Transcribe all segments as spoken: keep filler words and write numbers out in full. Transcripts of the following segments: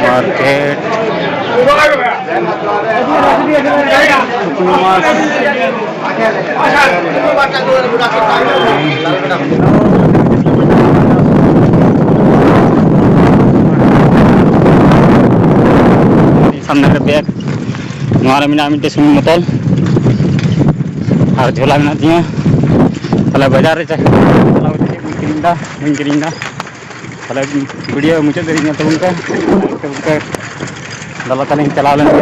Market. ᱥᱟᱢᱱᱮ ᱨᱮ bag, ᱱᱚᱣᱟ ᱨᱮ ᱢᱮᱱᱟᱜᱼᱟ ᱢᱤᱫᱴᱮᱱ ᱥᱩᱱᱩᱢ ᱵᱳᱛᱚᱞ ᱟᱨ ᱡᱷᱳᱞᱟ ᱢᱮᱱᱟᱜ ᱛᱤᱧᱟᱹ᱾ ᱛᱟᱦᱞᱮ ᱵᱟᱡᱟᱨ ᱨᱮ ᱪᱟ-, ᱪᱟᱞᱟᱣ ᱠᱟᱛᱮ ᱪᱮᱫ ᱵᱟᱹᱧ ᱠᱤᱨᱤᱧ ᱮᱫᱟ, ᱵᱟᱹᱧ ᱠᱤᱨᱤᱧ ᱮᱫᱟ᱾ ᱛᱟᱦᱞᱮ ᱵᱷᱤᱰᱤᱭᱳ ᱢᱩᱪᱟᱹᱫ ᱫᱷᱟᱹᱵᱤᱡ ᱧᱮᱞ ᱛᱟᱵᱚᱱ ᱯᱮ᱾ ᱫᱟᱞᱟ ᱛᱟᱦᱞᱮᱧ ᱪᱟᱞᱟᱣ ᱞᱮᱱ ᱜᱮ᱾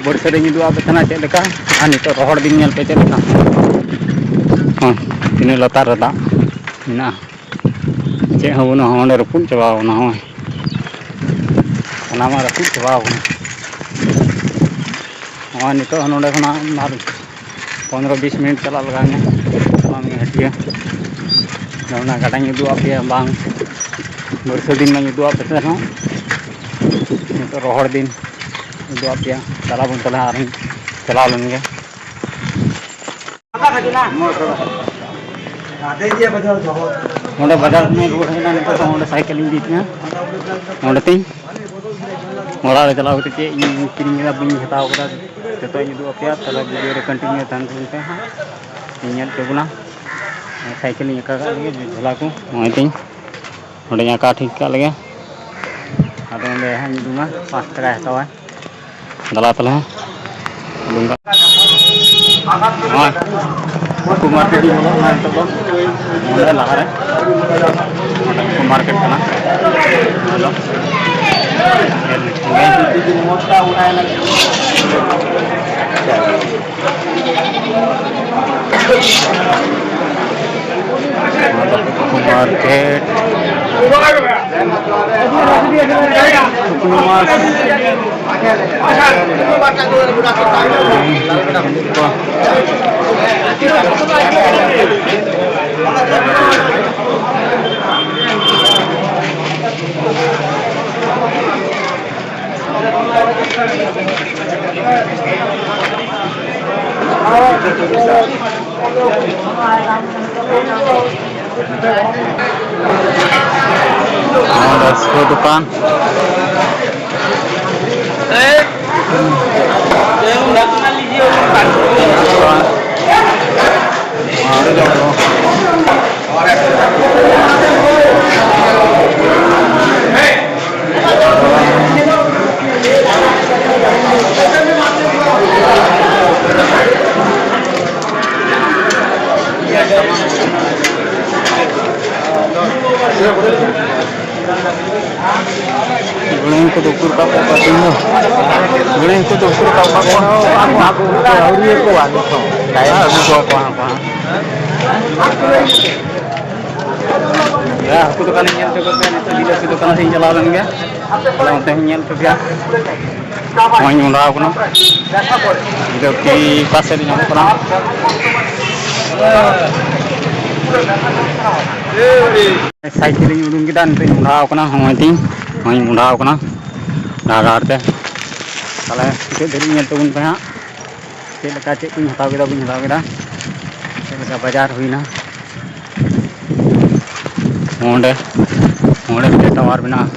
ᱵᱟᱹᱨᱥᱟᱹ ᱨᱮᱧ ᱩᱫᱩᱜ ᱟᱯᱮ ᱛᱟᱦᱮᱱᱟ ᱪᱮᱫ ᱞᱮᱠᱟ, ᱟᱨ ᱱᱤᱛᱚᱜ ᱨᱚᱦᱚᱲ ᱫᱤᱱ ᱧᱮᱞ ᱯᱮ ᱪᱮᱫ ᱞᱮᱠᱟ᱾ ᱦᱚᱸ, ᱛᱤᱱᱟᱹᱜ ᱞᱟᱛᱟᱨ ᱨᱮ ᱫᱟᱜ ᱢᱮᱱᱟᱜᱼᱟ᱾ ᱪᱮᱫ ᱦᱚᱸ ᱵᱟᱹᱱᱩᱜᱼᱟ, ᱚᱸᱰᱮ ᱨᱟᱹᱯᱩᱫ ᱪᱟᱵᱟᱣ ᱠᱟᱱᱟ᱾ ᱦᱚᱸᱜᱼᱚᱭ, ᱚᱱᱟ ᱢᱟ ᱨᱟᱹᱯᱩᱫ ᱪᱟᱵᱟᱣ ᱠᱟᱱᱟ᱾ ᱱᱚᱜᱼᱚᱭ ᱱᱤᱛᱚᱜ ᱦᱚᱸ ᱱᱚᱸᱰᱮ ᱠᱷᱚᱱᱟᱜ ᱟᱨ ᱯᱚᱱᱨᱚ ᱵᱤᱥ ᱢᱤᱱᱤᱴ ᱪᱟᱞᱟᱜ ᱞᱟᱜᱟᱣ ᱤᱧᱟᱹ, ᱵᱟᱝ ᱦᱟᱹᱴᱤᱭᱟᱹ᱾ ᱚᱱᱟ ᱜᱟᱰᱟᱧ ᱩᱫᱩᱜ ᱟᱯᱮᱭᱟ, ᱵᱟᱝ ᱵᱟᱹᱨᱥᱟᱹ ᱫᱤᱱ ᱢᱟᱧ ᱩᱫᱩᱜ ᱟᱯᱮ ᱛᱟᱦᱮᱸᱱ ᱦᱚᱸ, ᱱᱤᱛᱚᱜ ᱨᱚᱦᱚᱲ ᱫᱤᱱ ᱩᱫᱩᱜ ᱟᱯᱮᱭᱟ᱾ ᱪᱟᱞᱟᱣ ᱵᱚᱱ ᱪᱟᱞᱟᱜᱼᱟ, ᱟᱨᱤᱧ ᱪᱟᱞᱟᱣ ᱞᱮᱱ ᱜᱮ᱾ ᱚᱸᱰᱮ ᱵᱟᱡᱟᱨ ᱠᱷᱚᱱᱤᱧ ᱨᱩᱣᱟᱹᱲ ᱦᱮᱡ ᱮᱱᱟ, ᱱᱤᱛᱚᱜ ᱫᱚ ᱚᱸᱰᱮ ᱥᱟᱭᱠᱮᱞ ᱤᱧ ᱤᱫᱤᱭᱮᱫ ᱛᱤᱧᱟᱹ, ᱚᱸᱰᱮ ᱛᱤᱧ ᱚᱲᱟᱜ ᱨᱮ ᱪᱟᱞᱟᱣ ᱠᱟᱛᱮ ᱪᱮᱫ ᱤᱧ ᱠᱤᱨᱤᱧ ᱠᱮᱫᱟ ᱵᱟᱹᱧ ᱦᱟᱛᱟᱣ ᱠᱟᱫᱟ, ᱡᱚᱛᱚᱧ ᱩᱫᱩᱜ ᱟᱯᱮᱭᱟ᱾ ᱛᱟᱦᱞᱮ ᱵᱷᱤᱰᱤᱭᱳ ᱨᱮ ᱠᱚᱱᱴᱤᱱᱤᱭᱩ ᱛᱟᱦᱮᱱ ᱛᱟᱵᱚᱱ ᱯᱮ ᱦᱟᱸᱜ, ᱤᱧ ᱧᱮᱞ ᱦᱚᱪᱚ ᱵᱚᱱᱟ᱾ ᱥᱟᱭᱠᱮᱞ ᱤᱧ ᱟᱠᱟ ᱠᱟᱜ ᱞᱮᱜᱮ, ᱡᱷᱚᱞᱟ ᱠᱚ ᱱᱚᱜᱼᱚᱭ ᱛᱤᱧ ᱚᱸᱰᱮᱧ ᱟᱠᱟ ᱴᱷᱤᱠ ᱠᱟᱜ ᱞᱮᱜᱮ᱾ ᱟᱫᱚ ᱚᱸᱰᱮ ᱦᱟᱸᱜ ᱤᱧ ᱩᱰᱩᱝᱟ, ᱯᱟᱸᱪ ᱴᱟᱠᱟᱭ ᱦᱟᱛᱟᱣᱟ᱾ ᱫᱟᱞᱟ ᱛᱟᱦᱞᱮ ᱦᱟᱸᱜ᱾ ᱩᱰᱩᱝ ᱠᱟᱜ᱾ ᱱᱚᱜᱼᱚᱭ ᱩᱱᱠᱩ ᱢᱟᱨᱠᱮᱴ ᱤᱧ ᱵᱚᱞᱚᱜ ᱠᱟᱱᱟ ᱱᱤᱛᱚᱜ ᱫᱚ᱾ ᱱᱚᱸᱰᱮ ᱞᱟᱦᱟᱨᱮ ᱱᱚᱸᱰᱮ ᱩᱱᱠᱩ ᱢᱟᱨᱠᱮᱴ ᱠᱟᱱᱟ᱾ ᱟᱫᱚ ᱧᱮᱞ ᱞᱮᱠᱷᱟᱱ ᱜᱮ᱾ ᱢᱟᱨᱠᱮᱴ᱾ ᱱᱚᱰᱮ ᱥᱚ ᱫᱚᱠᱟᱱ᱾ ᱜᱟᱹᱲᱟᱹᱭ ᱠᱚᱫᱚ ᱩᱠᱩᱨ ᱠᱟᱜ ᱠᱚᱣᱟ ᱛᱮᱦᱮᱧ ᱫᱚ? ᱜᱟᱹᱲᱟᱹᱭ ᱠᱚᱫᱚ ᱩᱠᱩᱨ ᱠᱟᱜ ᱠᱚᱣᱟ? ᱟᱹᱣᱨᱤ ᱠᱚᱣᱟ ᱱᱤᱛ ᱦᱚᱸ᱾ ᱟᱹᱜᱩ ᱠᱚᱣᱟ ᱠᱚ ᱦᱟᱸᱜ ᱠᱚ ᱦᱟᱸᱜ᱾ ᱦᱮᱸ, ᱦᱟᱹᱠᱩ ᱫᱚᱠᱟᱱᱤᱧ ᱧᱮᱞ ᱦᱚᱪᱚ ᱠᱮᱫ ᱯᱮᱭᱟ, ᱱᱤᱛᱚᱜ ᱵᱤᱞᱟᱹᱛᱤ ᱫᱚᱠᱟᱱ ᱥᱮᱫ ᱤᱧ ᱪᱟᱞᱟᱣ ᱞᱮᱱ ᱜᱮ᱾ ᱟᱫᱚ ᱚᱱᱛᱮ ᱦᱚᱸᱧ ᱧᱮᱞ ᱦᱚᱪᱚ ᱯᱮᱭᱟ᱾ ᱱᱚᱜᱼᱚᱭ ᱤᱧ ᱢᱚᱦᱰᱟᱣ ᱠᱟᱱᱟ᱾ ᱵᱤᱞᱟᱹᱛᱤ ᱚᱠᱟ ᱥᱮᱫ ᱨᱮ ᱧᱟᱢᱚᱜ ᱠᱟᱱᱟ? ᱥᱟᱭᱠᱮᱞ ᱤᱧ ᱩᱰᱩᱝ ᱠᱮᱫᱟ, ᱱᱤᱛᱚᱜ ᱤᱧ ᱢᱚᱦᱰᱟᱣ ᱠᱟᱱᱟ᱾ ᱱᱚᱜᱼᱚᱭ ᱛᱤᱧ, ᱱᱚᱜᱼᱚᱭ ᱤᱧ ᱢᱚᱦᱰᱟᱣ ᱠᱟᱱᱟ ᱰᱟᱦᱟᱨ ᱰᱟᱦᱟᱨ ᱛᱮ᱾ ᱛᱟᱦᱞᱮ ᱱᱤᱛᱚᱜ ᱫᱷᱟᱹᱨᱤᱡ ᱧᱮᱞ ᱛᱟᱵᱚᱱ ᱯᱮ ᱦᱟᱸᱜ᱾ ᱪᱮᱫ ᱞᱮᱠᱟ ᱪᱮᱫ ᱠᱚᱧ ᱦᱟᱛᱟᱣ ᱠᱮᱫᱟ, ᱵᱟᱹᱧ ᱦᱟᱛᱟᱣ ᱠᱮᱫᱟ, ᱪᱮᱫ ᱞᱮᱠᱟ ᱵᱟᱡᱟᱨ ᱦᱩᱭᱱᱟ᱾ ᱚᱸᱰᱮ, ᱚᱸᱰᱮ ᱢᱤᱫᱴᱮᱱ ᱴᱟᱣᱟᱨ ᱢᱮᱱᱟᱜᱼᱟ,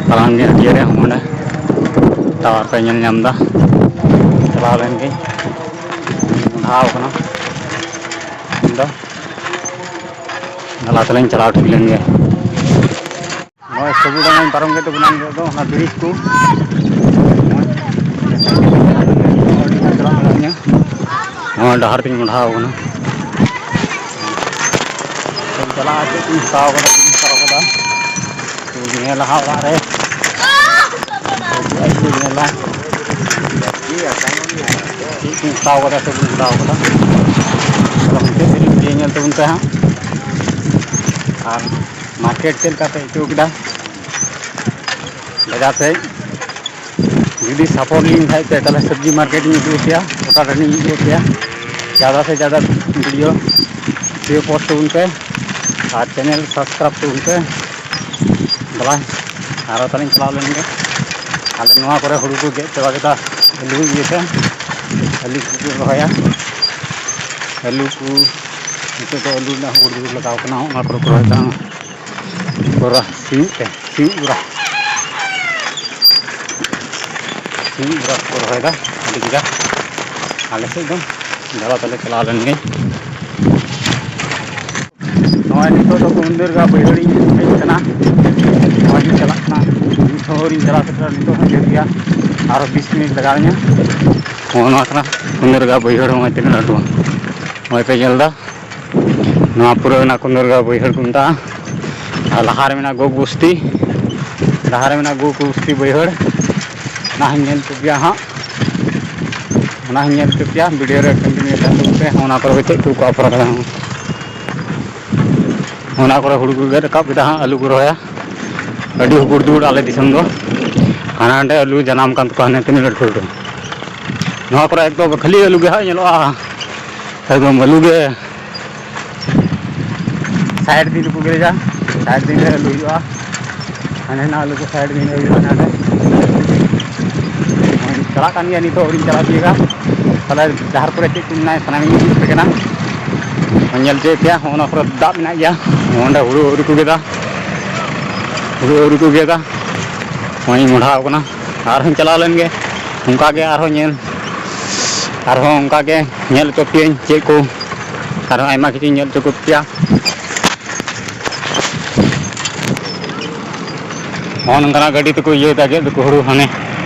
ᱛᱟᱞᱟᱝ ᱜᱮ ᱦᱟᱹᱴᱭᱟᱹ ᱨᱮ᱾ ᱚᱸᱰᱮ ᱴᱟᱣᱟᱨ ᱯᱮ ᱧᱮᱞ ᱧᱟᱢ ᱮᱫᱟ᱾ ᱪᱟᱞᱟᱣ ᱞᱮᱱ ᱜᱤᱧ, ᱢᱚᱦᱰᱟᱣ ᱠᱟᱱᱟ ᱤᱧ ᱫᱚ᱾ ᱜᱟᱞᱟ ᱛᱮᱞᱤᱧ ᱪᱟᱞᱟᱣ ᱴᱷᱤᱠ ᱞᱮᱱ ᱜᱮ᱾ ᱱᱚᱜᱼᱚᱭ ᱥᱟᱹᱜᱩᱰᱟᱝᱜᱟᱧ ᱯᱟᱨᱚᱢ ᱠᱮᱫ ᱛᱟᱵᱚᱱᱟ ᱱᱤᱛᱚᱜ ᱫᱚ, ᱚᱱᱟ ᱵᱨᱤᱡᱽ ᱠᱚ᱾ ᱱᱚᱣᱟ ᱰᱟᱦᱟᱨ ᱛᱮᱧ ᱢᱚᱦᱰᱟᱣ ᱠᱟᱱᱟ᱾ ᱪᱟᱞᱟᱜᱼᱟ, ᱪᱮᱫ ᱠᱚᱧ ᱦᱟᱛᱟᱣ ᱠᱟᱫᱟ, ᱪᱮᱫ ᱠᱚᱧ ᱦᱟᱛᱟᱣ ᱠᱟᱫᱟ᱾ ᱛᱚ, ᱧᱮᱞᱟ ᱦᱟᱸᱜ ᱚᱲᱟᱜ ᱨᱮ᱾ ᱦᱤᱡᱩᱜᱼᱟ, ᱤᱧ ᱧᱮᱞᱟ᱾ ᱪᱮᱫ ᱠᱚᱧ ᱦᱟᱛᱟᱣ ᱠᱟᱫᱟ ᱥᱮ ᱵᱟᱹᱧ ᱦᱟᱛᱟᱣ ᱠᱟᱫᱟ᱾ ᱟᱫᱚ ᱢᱩᱪᱟᱹᱫ ᱫᱷᱟᱹᱵᱤᱡ ᱵᱷᱤᱰᱤᱭᱳ ᱧᱮᱞ ᱛᱟᱵᱚᱱ ᱯᱮ ᱦᱟᱸᱜ᱾ ᱟᱨ ᱢᱟᱨᱠᱮᱴ ᱪᱮᱫ ᱞᱮᱠᱟ ᱯᱮ ᱟᱹᱭᱠᱟᱹᱣ ᱠᱮᱫᱟ? ᱵᱟᱡᱟᱨ ᱥᱮᱫ ᱡᱩᱫᱤ ᱥᱟᱯᱳᱨᱴ ᱞᱤᱧ ᱠᱷᱟᱡ ᱯᱮ, ᱛᱟᱦᱞᱮ ᱥᱚᱵᱽᱡᱤ ᱢᱟᱨᱠᱮᱴ ᱤᱧ ᱤᱫᱤ ᱟᱯᱮᱭᱟ, ᱜᱚᱴᱟ ᱴᱟᱺᱰᱤᱧ ᱤᱫᱤ ᱟᱯᱮᱭᱟ᱾ ᱡᱟᱫᱟ ᱥᱮ ᱡᱟᱫᱟ ᱵᱷᱤᱰᱤᱭᱳ ᱯᱳᱥᱴ ᱛᱟᱵᱚᱱ ᱯᱮ ᱟᱨ ᱪᱮᱱᱮᱞ ᱥᱟᱵᱥᱠᱨᱟᱭᱤᱵᱽ ᱛᱟᱵᱚᱱ ᱯᱮ᱾ ᱫᱮᱞᱟ, ᱟᱨᱚ ᱛᱟᱦᱞᱮᱧ ᱪᱟᱞᱟᱣ ᱞᱮᱱ ᱜᱮ᱾ ᱟᱞᱮ ᱱᱚᱣᱟ ᱠᱚᱨᱮ ᱦᱩᱲᱩ ᱠᱚ ᱜᱮᱫ ᱪᱟᱵᱟ ᱠᱮᱫᱟ, ᱟᱹᱞᱩ ᱤᱭᱟᱹᱛᱮ, ᱟᱹᱞᱩ ᱠᱚᱠᱚ ᱨᱚᱦᱚᱭᱟ, ᱟᱹᱞᱩ ᱠᱚ᱾ ᱱᱤᱛᱚᱜ ᱫᱚ ᱟᱹᱞᱩ ᱨᱮᱱᱟᱜ ᱦᱩᱲᱩ ᱞᱟᱜᱟᱣ ᱠᱟᱱᱟ, ᱚᱱᱟ ᱠᱚᱨᱮ ᱠᱚ ᱨᱚᱦᱚᱭ ᱠᱟᱱᱟ᱾ ᱵᱚᱨᱟ ᱥᱤᱭᱳᱜ ᱛᱮ, ᱥᱤᱭᱳᱜ ᱵᱚᱨᱟ, ᱥᱤᱭᱳᱜ ᱵᱚᱨᱟ ᱠᱚ ᱨᱚᱦᱚᱭᱮᱫᱟ ᱟᱹᱰᱤ ᱠᱟᱡᱟᱠ᱾ ᱟᱞᱮ ᱥᱮᱫ ᱫᱚ ᱫᱟᱬᱟ ᱛᱟᱞᱮ ᱪᱟᱞᱟᱣ ᱞᱮᱱ ᱜᱮ᱾ ᱱᱚᱜᱼᱚᱭ ᱱᱤᱛᱚᱜ ᱫᱚ ᱠᱩᱱᱫᱟᱹᱨᱜᱟ ᱵᱟᱹᱭᱦᱟᱹᱲᱤᱧ ᱦᱮᱡ ᱟᱠᱟᱱᱟ᱾ ᱱᱚᱜᱼᱚᱭ ᱤᱧ ᱪᱟᱞᱟᱜ ᱠᱟᱱᱟ, ᱱᱤᱛ ᱦᱚᱸ ᱟᱹᱣᱨᱤᱧ ᱪᱟᱞᱟᱣ ᱥᱮᱴᱮᱨᱟ, ᱱᱤᱛᱚᱜ ᱦᱚᱸ ᱡᱷᱟᱹᱞ ᱜᱮᱭᱟ, ᱟᱨᱚ ᱵᱤᱥ ᱢᱤᱱᱤᱴ ᱞᱟᱜᱟᱣ ᱤᱧᱟ᱾ ᱱᱚᱜᱼᱚ ᱱᱚᱣᱟ ᱠᱟᱱᱟ ᱠᱩᱱᱫᱟᱹᱨᱜᱟ ᱵᱟᱹᱭᱦᱟᱹᱲ, ᱱᱚᱜᱼᱚᱭ ᱛᱤᱱᱟᱹᱜ ᱞᱟᱹᱴᱩᱣᱟ, ᱱᱚᱜᱼᱚᱭ ᱯᱮ ᱧᱮᱞ ᱮᱫᱟ᱾ ᱱᱚᱣᱟ ᱯᱩᱨᱟᱹ ᱚᱱᱟ ᱠᱩᱱᱫᱚᱨᱜᱟ ᱵᱟᱹᱭᱦᱟᱹᱲ ᱠᱚ ᱢᱮᱛᱟᱜᱼᱟ᱾ ᱟᱨ ᱞᱟᱦᱟ ᱨᱮ ᱢᱮᱱᱟᱜᱼᱟ ᱜᱳ ᱵᱚᱥᱛᱤ, ᱞᱟᱦᱟ ᱨᱮ ᱢᱮᱱᱟᱜᱼᱟ ᱜᱳ ᱵᱚᱥᱛᱤ ᱵᱟᱹᱭᱦᱟᱹᱲ᱾ ᱚᱱᱟ ᱦᱚᱸᱧ ᱧᱮᱞ ᱦᱚᱪᱚ ᱯᱮᱭᱟ ᱦᱟᱸᱜ, ᱚᱱᱟ ᱦᱚᱸᱧ ᱧᱮᱞ ᱦᱚᱪᱚ ᱯᱮᱭᱟ᱾ ᱵᱷᱤᱰᱤᱭᱳ ᱨᱮ ᱠᱚᱱᱴᱤᱱᱤᱭᱩ ᱛᱟᱦᱮᱱ ᱛᱟᱵᱚᱱ ᱯᱮ᱾ ᱚᱱᱟ ᱠᱚᱨᱮ ᱪᱮᱫ ᱠᱚ ᱠᱚ ᱟᱯᱷᱚᱨ ᱠᱟᱫᱟ, ᱚᱱᱟ ᱠᱚᱨᱮ ᱦᱩᱲᱩ ᱠᱚ ᱜᱮᱫ ᱨᱟᱠᱟᱵ ᱠᱮᱫᱟ ᱦᱟᱸᱜ, ᱟᱹᱞᱩ ᱠᱚ ᱨᱚᱦᱚᱭᱟ᱾ ᱟᱹᱰᱤ ᱦᱩᱜᱩᱲ ᱫᱩᱜᱩᱲ ᱟᱞᱮ ᱫᱤᱥᱚᱢ ᱫᱚ, ᱦᱟᱱᱟ ᱦᱟᱸᱰᱮ ᱟᱹᱞᱩ ᱡᱟᱱᱟᱢ ᱠᱟᱱ ᱛᱟᱠᱚᱣᱟ, ᱦᱟᱱᱮ ᱛᱤᱱᱟᱹᱜ ᱞᱟᱹᱴᱩ ᱞᱟᱹᱴᱩ᱾ ᱱᱚᱣᱟ ᱠᱚᱨᱮ ᱮᱠᱫᱚᱢ ᱠᱷᱟᱹᱞᱤ ᱟᱹᱞᱩ ᱜᱮ ᱦᱟᱸᱜ ᱧᱮᱞᱚᱜᱼᱟ, ᱮᱠᱫᱚᱢ ᱟᱹᱞᱩ ᱜᱮ᱾ ᱥᱟᱭᱤᱰ ᱫᱤᱱ ᱨᱮᱠᱚ ᱜᱮᱨᱮᱡᱟ, ᱥᱟᱭᱤᱰ ᱫᱤᱱ ᱨᱮ ᱟᱹᱞᱩ ᱦᱩᱭᱩᱜᱼᱟ᱾ ᱦᱟᱱᱮ ᱦᱮᱱᱟᱜ ᱟᱹᱞᱩ ᱠᱚ ᱥᱟᱭᱤᱰ ᱫᱤᱱ ᱨᱮ ᱦᱩᱭᱩᱜᱼᱟ ᱱᱚᱰᱮ᱾ ᱪᱟᱞᱟᱜ ᱠᱟᱱ ᱜᱮᱭᱟ, ᱱᱤᱛᱚᱜ ᱟᱹᱣᱨᱤᱧ ᱪᱟᱞᱟᱣ ᱛᱤᱭᱳᱜᱟ᱾ ᱛᱟᱦᱞᱮ ᱰᱟᱦᱟᱨ ᱠᱚᱨᱮ ᱪᱮᱫ ᱠᱚ ᱢᱮᱱᱟᱜᱼᱟ ᱥᱟᱱᱟᱢ ᱤᱧ ᱩᱫᱩᱜ ᱟᱯᱮ ᱠᱟᱱᱟ᱾ ᱧᱮᱞ ᱦᱚᱪᱚᱭᱮᱫ ᱯᱮᱭᱟ, ᱦᱚᱸᱜᱼᱚ ᱱᱚᱣᱟ ᱠᱚᱨᱮ ᱫᱟᱜ ᱢᱮᱱᱟᱜ ᱜᱮᱭᱟ᱾ ᱚᱸᱰᱮ ᱦᱩᱲᱩ ᱟᱹᱣᱨᱤ ᱠᱚ ᱜᱮᱫᱟ, ᱦᱩᱲᱩ ᱟᱹᱣᱨᱤ ᱠᱚ ᱜᱮᱫᱟ᱾ ᱱᱚᱜᱼᱚᱭ ᱤᱧ ᱢᱚᱰᱷᱟᱣ ᱠᱟᱱᱟ, ᱟᱨᱦᱚᱸᱧ ᱪᱟᱞᱟᱣ ᱞᱮᱱ ᱜᱮ᱾ ᱚᱱᱠᱟ ᱜᱮ ᱟᱨᱦᱚᱸ ᱧᱮᱞ, ᱟᱨᱦᱚᱸ ᱚᱱᱠᱟ ᱜᱮ ᱧᱮᱞ ᱦᱚᱪᱚ ᱯᱮᱭᱟᱹᱧ ᱪᱮᱫ ᱠᱚ, ᱟᱨᱦᱚᱸ ᱟᱭᱢᱟ ᱠᱤᱪᱷᱩᱧ ᱧᱮᱞ ᱦᱚᱪᱚ ᱯᱮᱭᱟ᱾ ᱱᱚᱜᱼᱚ ᱱᱚᱝᱠᱟᱱᱟᱜ ᱜᱟᱹᱰᱤ ᱛᱮᱠᱚ ᱤᱭᱟᱹᱭᱮᱫᱟ, ᱜᱮᱫ ᱫᱟᱠᱚ ᱦᱩᱲᱩ᱾ ᱦᱟᱱᱮ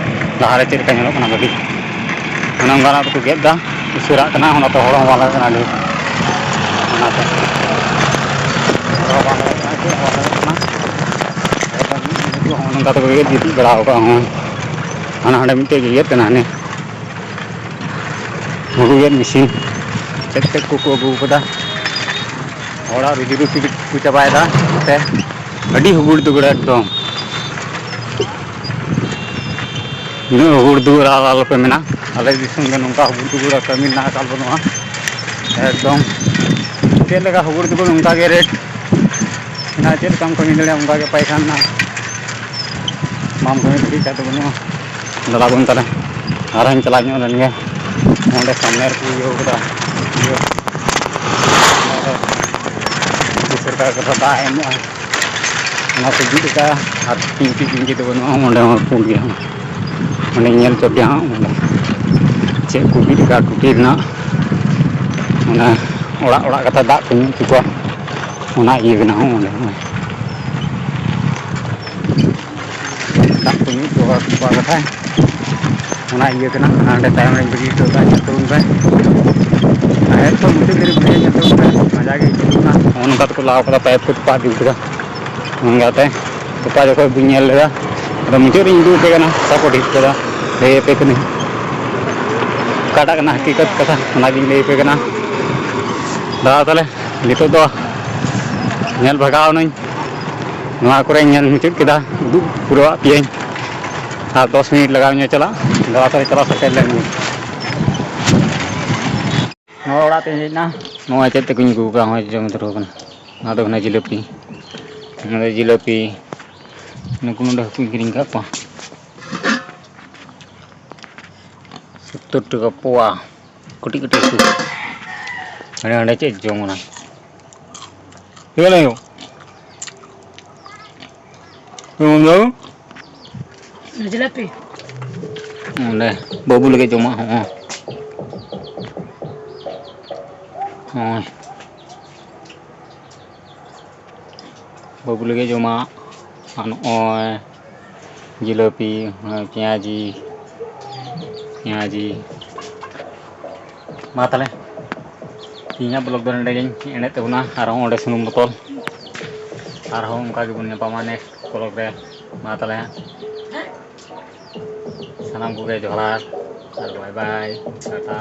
ᱞᱟᱦᱟᱨᱮ ᱪᱮᱫ ᱞᱮᱠᱟ ᱧᱮᱞᱚᱜ ᱠᱟᱱᱟ ᱜᱟᱹᱰᱤ, ᱚᱱᱮ ᱚᱱᱠᱟᱱᱟᱜ ᱛᱮᱠᱚ ᱜᱮᱫ ᱮᱫᱟ, ᱩᱥᱟᱹᱨᱟᱜ ᱠᱟᱱᱟ, ᱚᱱᱟᱛᱮ ᱦᱚᱲ ᱦᱚᱸ ᱵᱟᱝ ᱞᱟᱜᱟᱜ ᱠᱟᱱᱟ ᱰᱷᱮᱨ, ᱚᱱᱟᱛᱮ ᱦᱚᱲ ᱦᱚᱸ ᱵᱟᱝ ᱞᱟᱜᱟᱜ ᱠᱟᱱᱟ, ᱪᱮᱫ ᱦᱚᱸ ᱵᱟᱝ ᱞᱟᱜᱟᱜ ᱠᱟᱱᱟ᱾ ᱮᱠᱫᱚᱢ ᱱᱚᱜᱼᱚ ᱱᱚᱝᱠᱟ ᱛᱮᱠᱚ ᱜᱮᱫ ᱜᱤᱛᱤᱡ ᱵᱟᱲᱟ ᱟᱠᱟᱫᱼᱟ᱾ ᱦᱚᱸ ᱦᱟᱱᱟ ᱦᱟᱸᱰᱮ ᱢᱤᱫᱴᱮᱡ ᱜᱮ ᱜᱮᱫ ᱠᱟᱱᱟ, ᱦᱟᱱᱮ ᱦᱩᱲᱩ ᱜᱮᱫ ᱢᱮᱥᱤᱱ ᱪᱮᱫ ᱪᱮᱫ ᱠᱚᱠᱚ ᱟᱹᱜᱩ ᱟᱠᱟᱫᱟ᱾ ᱦᱚᱲᱟᱜ ᱨᱩᱡᱤ ᱨᱩᱴᱤ ᱠᱚ ᱪᱟᱵᱟᱭᱮᱫᱟ ᱱᱚᱛᱮ᱾ ᱟᱹᱰᱤ ᱦᱩᱜᱩᱲ ᱫᱩᱜᱩᱲ ᱮᱠᱫᱚᱢ᱾ ᱩᱱᱟᱹᱜ ᱦᱩᱜᱩᱲ ᱫᱩᱜᱩᱲ ᱟᱨ ᱟᱞᱚᱯᱮ ᱢᱮᱱᱟ, ᱟᱞᱮ ᱫᱤᱥᱚᱢ ᱫᱚ ᱱᱚᱝᱠᱟ ᱦᱩᱜᱩᱲ ᱫᱩᱜᱩᱲ ᱟᱨ ᱠᱟᱹᱢᱤ ᱨᱮᱱᱟᱜ ᱟᱠᱟᱞ ᱵᱟᱹᱱᱩᱜᱼᱟ᱾ ᱮᱠᱫᱚᱢ ᱪᱮᱫ ᱞᱮᱠᱟ ᱦᱩᱜᱩᱲ ᱫᱩᱜᱩᱲ ᱚᱱᱠᱟ ᱜᱮ ᱨᱮᱴ ᱢᱮᱱᱟᱜᱼᱟ, ᱪᱮᱫ ᱞᱮᱠᱟᱢ ᱠᱟᱹᱢᱤ ᱫᱟᱲᱮᱭᱟᱜᱼᱟ ᱚᱱᱠᱟ ᱜᱮ ᱯᱟᱭᱥᱟ ᱢᱮᱱᱟᱜᱼᱟ᱾ ᱵᱟᱢ ᱠᱟᱹᱢᱤ ᱫᱟᱲᱮᱭᱟᱜ ᱠᱷᱟᱡ ᱫᱚ ᱵᱟᱹᱱᱩᱜᱼᱟ᱾ ᱫᱮᱞᱟ ᱵᱚᱱ ᱛᱟᱦᱞᱮ ᱟᱨᱦᱚᱸᱧ ᱪᱟᱞᱟᱣ ᱧᱚᱜ ᱞᱮᱱ ᱜᱮ᱾ ᱚᱸᱰᱮ ᱥᱟᱢᱱᱮ ᱨᱮᱠᱚ ᱤᱭᱟᱹ ᱠᱟᱫᱟ, ᱤᱭᱟᱹ ᱠᱟᱛᱷᱟ ᱫᱟᱜ ᱮᱢᱚᱜᱼᱟ, ᱚᱱᱟ ᱠᱚ ᱵᱤᱫ ᱟᱠᱟᱫᱼᱟ᱾ ᱟᱨ ᱴᱤᱝᱠᱤ ᱴᱤᱝᱠᱤ ᱫᱚ ᱵᱟᱹᱱᱩᱜᱼᱟ, ᱚᱸᱰᱮ ᱦᱚᱸ ᱯᱩᱸᱰ ᱜᱮᱭᱟ᱾ ᱚᱸᱰᱮ ᱧᱮᱞ ᱦᱚᱪᱚ ᱯᱮᱭᱟ ᱦᱟᱸᱜ, ᱚᱸᱰᱮ ᱪᱮᱫ ᱠᱚ ᱵᱤᱫ ᱟᱠᱟᱫᱼᱟ ᱠᱩᱴᱤᱨ ᱨᱮᱱᱟᱜ᱾ ᱚᱱᱟ ᱚᱲᱟᱜ ᱚᱲᱟᱜ ᱠᱟᱛᱷᱟ ᱫᱟᱜ ᱠᱚ ᱧᱩ ᱦᱚᱪᱚ ᱠᱚᱣᱟ, ᱚᱱᱟ ᱤᱭᱟᱹ ᱠᱟᱱᱟ ᱦᱚᱸ ᱚᱸᱰᱮ᱾ ᱫᱟᱜ ᱠᱚ ᱧᱩ ᱦᱚᱪᱚ ᱠᱚᱣᱟ ᱠᱟᱛᱷᱟ, ᱚᱱᱟ ᱤᱭᱟᱹ ᱠᱟᱱᱟ᱾ ᱦᱟᱸᱰᱮ ᱛᱟᱭᱚᱢ ᱨᱮᱧ ᱵᱟᱹᱜᱤ ᱦᱚᱴᱚ ᱠᱟᱜᱼᱟ, ᱧᱮᱞ ᱛᱟᱵᱚᱱ ᱯᱮ᱾ ᱟᱨ ᱮᱠᱫᱚᱢ ᱢᱩᱪᱟᱹᱫ ᱫᱷᱟᱹᱨᱤᱡ ᱵᱷᱤᱰᱤᱭᱳ ᱧᱮᱞ ᱛᱟᱵᱚᱱ ᱯᱮ, ᱢᱚᱡᱟ ᱜᱮ ᱟᱹᱭᱠᱟᱹᱜ ᱠᱟᱱᱟ᱾ ᱱᱚᱜᱼᱚ ᱱᱚᱝᱠᱟ ᱛᱮᱠᱚ ᱞᱟᱣ ᱠᱟᱫᱟ, ᱯᱟᱭᱤᱯ ᱠᱚ ᱛᱚᱯᱟᱜ ᱤᱫᱤ ᱠᱟᱫᱟ᱾ ᱚᱱᱠᱟᱛᱮ ᱚᱠᱟ ᱡᱚᱠᱷᱚᱡ ᱵᱟᱹᱧ ᱧᱮᱞ ᱞᱮᱫᱟ, ᱟᱫᱚ ᱢᱩᱪᱟᱹᱫ ᱨᱤᱧ ᱩᱫᱩᱜ ᱟᱯᱮ ᱠᱟᱱᱟ, ᱚᱠᱟ ᱠᱚ ᱰᱷᱤᱯ ᱠᱟᱫᱟ, ᱞᱟᱹᱭ ᱟᱯᱮ ᱠᱟᱹᱱᱟᱹᱧ ᱚᱠᱟᱴᱟᱜ ᱠᱟᱱᱟ ᱦᱟᱹᱠᱤᱠᱚᱛ ᱠᱟᱛᱷᱟ, ᱚᱱᱟᱜᱤᱧ ᱞᱟᱹᱭ ᱟᱯᱮ ᱠᱟᱱᱟ᱾ ᱫᱟᱫᱟ, ᱛᱟᱦᱞᱮ ᱱᱤᱛᱚᱜ ᱫᱚ ᱧᱮᱞ ᱵᱷᱟᱜᱟᱣ ᱱᱟᱹᱧ, ᱱᱚᱣᱟ ᱠᱚᱨᱮᱧ ᱧᱮᱞ ᱢᱩᱪᱟᱹᱫ ᱠᱮᱫᱟ, ᱩᱫᱩᱜ ᱯᱩᱨᱟᱹᱣᱟᱜ ᱯᱮᱭᱟᱹᱧ᱾ ᱟᱨ ᱫᱚᱥ ᱢᱤᱱᱤᱴ ᱞᱟᱜᱟᱣ ᱤᱧᱟᱹ ᱪᱟᱞᱟᱜ, ᱫᱟᱫᱟ, ᱛᱟᱦᱞᱮ ᱪᱟᱞᱟᱣ ᱥᱮᱴᱮᱨ ᱞᱮᱱ ᱜᱮ᱾ ᱱᱚᱣᱟ ᱚᱲᱟᱜ ᱛᱮᱧ ᱦᱮᱡ ᱮᱱᱟ᱾ ᱱᱚᱜᱼᱚᱭ ᱪᱮᱫ ᱛᱮᱠᱚᱧ ᱟᱹᱜᱩ ᱠᱟᱜᱼᱟ, ᱱᱚᱜᱼᱚᱭ ᱡᱚᱢ ᱫᱷᱩᱨᱟᱹᱣ ᱠᱟᱱᱟ᱾ ᱱᱚᱣᱟ ᱫᱚ ᱠᱟᱱᱟ ᱡᱤᱞᱟᱹᱯᱤ, ᱱᱚᱣᱟ ᱫᱚ ᱡᱤᱞᱟᱹᱯᱤ᱾ ᱱᱩᱠᱩ ᱱᱚᱰᱮ ᱦᱟᱹᱠᱩᱧ ᱠᱤᱨᱤᱧ ᱟᱠᱟᱫ ᱠᱚᱣᱟ, ᱥᱳᱛᱛᱳᱨ ᱴᱟᱠᱟ ᱯᱳᱣᱟ, ᱠᱟᱹᱴᱤᱡ ᱠᱟᱹᱴᱤᱡ ᱦᱟᱹᱠᱩ᱾ ᱦᱟᱸᱰᱮ ᱦᱟᱸᱰᱮ ᱪᱮᱫ ᱡᱚᱢ ᱚᱱᱟ᱾ ᱪᱮᱫ ᱞᱟᱹᱭ ᱦᱩᱭᱩᱜ? ᱪᱮᱫ ᱵᱚᱱ ᱡᱚᱢ? ᱡᱤᱞᱟᱹᱯᱤ᱾ ᱚᱸᱰᱮ ᱵᱟᱹᱵᱩ ᱞᱟᱹᱜᱤᱫ ᱡᱚᱢᱟᱜ ᱦᱚᱸ᱾ ᱦᱚᱸᱜᱼᱚᱭ᱾ ᱵᱟᱹᱵᱩ ᱞᱟᱹᱜᱤᱫ ᱡᱚᱢᱟᱜ, ᱟᱨ ᱱᱚᱜᱼᱚᱭ ᱡᱤᱞᱟᱹᱯᱤ, ᱯᱮᱸᱭᱟᱡᱤ, ᱯᱮᱸᱭᱟᱡᱤ᱾ ᱢᱟ ᱛᱟᱦᱞᱮ, ᱛᱮᱦᱮᱧᱟᱜ ᱵᱞᱚᱜ ᱫᱚ ᱱᱚᱸᱰᱮ ᱜᱤᱧ ᱮᱱᱮᱫ ᱛᱟᱵᱚᱱᱟ᱾ ᱟᱨᱦᱚᱸ ᱚᱸᱰᱮ ᱥᱩᱱᱩᱢ ᱵᱳᱛᱚᱞ, ᱟᱨᱦᱚᱸ ᱚᱱᱠᱟ ᱜᱮᱵᱚᱱ ᱧᱟᱯᱟᱢᱟ ᱱᱮᱠᱥᱴ ᱵᱞᱚᱜ ᱨᱮ᱾ ᱢᱟ ᱛᱟᱦᱞᱮ, ᱥᱟᱱᱟᱢ ᱠᱚᱜᱮ ᱡᱚᱦᱟᱨ ᱟᱨ ᱵᱟᱭ ᱵᱟᱭ, ᱴᱟᱴᱟ᱾